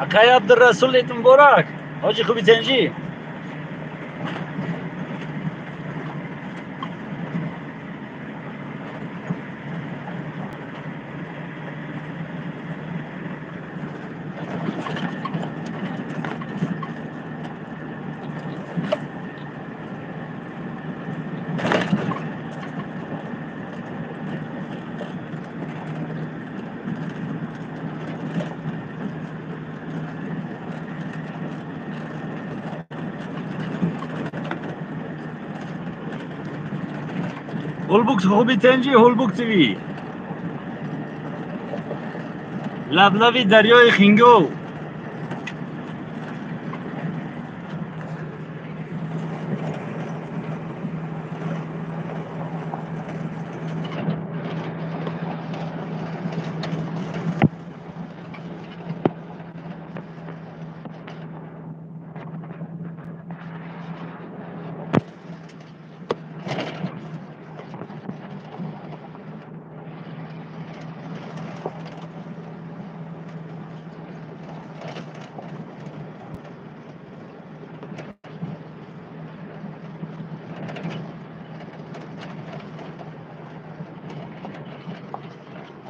Акай Абдурасул, Ид муборак. Ҳоҷи, хуби, тенҷӣ? Ҳулбук, хуби, тенҷӣ? Ҳулбук ТВ, лаблаби дарёи Хингов.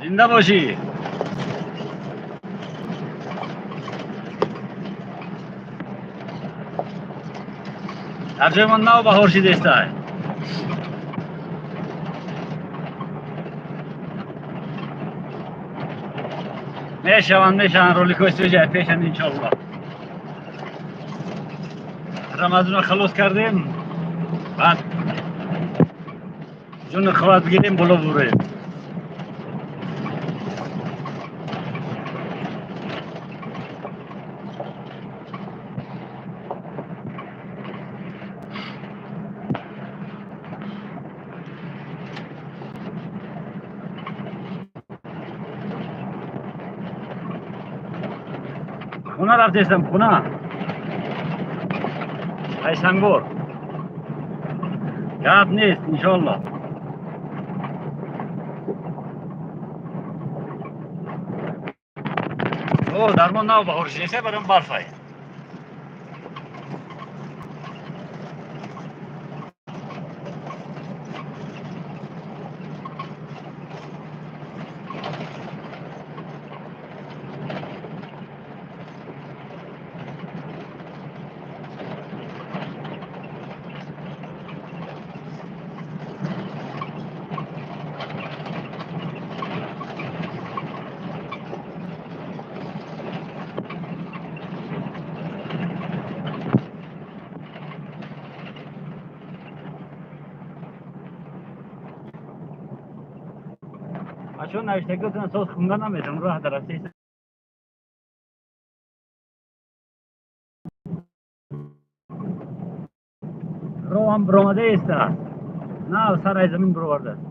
Зинда бошӣ. Дар ҷои ман нав баҳор шидестай. Мешаванд, мешаванд роликҳои свежий пешан, иншоалло. Рамазонро халос кардем, баъд ҷуни қувват бигирем, боло бурем. Хона рафтестам, хона Айсангор. Гап нест, иншоалло. О, дармон нав баҳор шидеста, баром барфай. Бачаҳо, навиштагиотон соз хунда наметавон, роҳ дар рафта. Роҳам биромада иста, нав сарай замин бировардааст.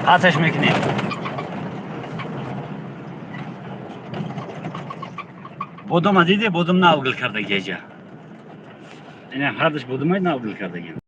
Қаташ мекунем. Бодома диде, бодом нав гул кардаги. Аҷа, ина ҳардаш бодомай нав гул кардагиам.